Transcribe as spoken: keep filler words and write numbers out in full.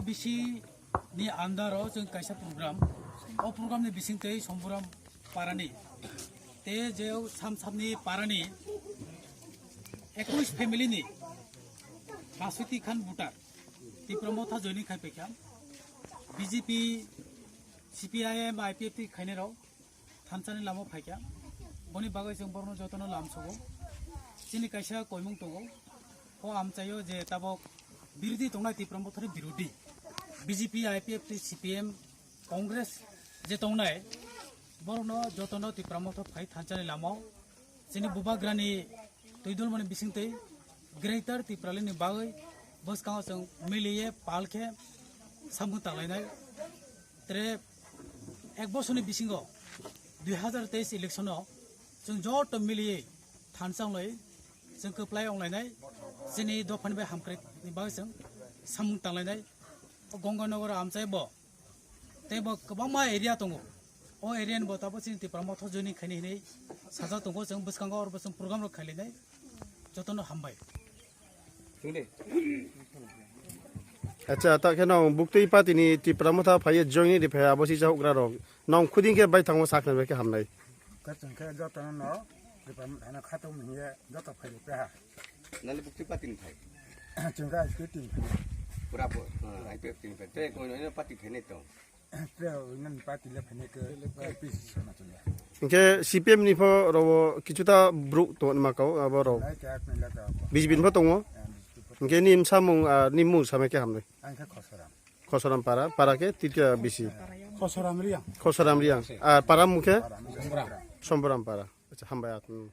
B C ni under o chwng kaisa program, o program ni bising tei Somburam parani, te je sam samni parani ekwis family ni Baswiti Khan voter Tipra Motha joining khai paikha, B J P, C P I M, I P F T khainai rok thansa ni lama phaikha. Boni bagwi chwng borokno jotono lam sugo. Chini kaisa koimung tongo. O amchaio je tabok birodhi tongnai Tipra Mothani birodhi, B J P, I P F T, C P M, Congress je tongnai, borokno jotono Tipra Motha phai thansa ni lama o chini bubagrani twidulmani bisingtwi Greater Tipraland ni bagwi bwskango chwng miliye pal khe samung tanglainai. Tere ek bosorni bisingo dui hazar teis election o chwng joto miliye thansa wnglai chwng kwplai wnglainai, chini dophani bai hamkrai ni bagwi chwng samung tanglainai. O Gonganagar amchai bo tei bo kwbangma area tongo. O area ni bo tabuk chini Tipra Motha joining khaini hinwi sajak tongo, chwng bwskango oro bo chwng program rok khailainai. Jotono hambai. Acha, ta khe nong buktui party ni Tipra Motha phaiye joining ri phai abo si chahukra rok. Nong khuding khe bai thangma sakna bai khe hamnai. Khe chwng khe jotono no Tipra Motha no khatung hiye joto phai ri ha. Nale buktui party ni phai. Chwng khe I P F T ni phai. Pura po, ah, I P F T ni phai. Te kono ino party phai ne to. Te ino party le phai ne ke I P C sana chwng ya. Hingke C P M ni pho robo kichuta bruk to ma kau abo rok. Lai ke ak nila ta. B J P ni pho tongo. Hingke ni samung, ah, ni mung samai ke hamle. Ang khe Khosoram. Khosoram para, para ke titia bisi. Khosoram Riang. Khosoram Riang. Ah, para mung khe? Somboram. Somboram para. Acha, hambai ak. Hmm.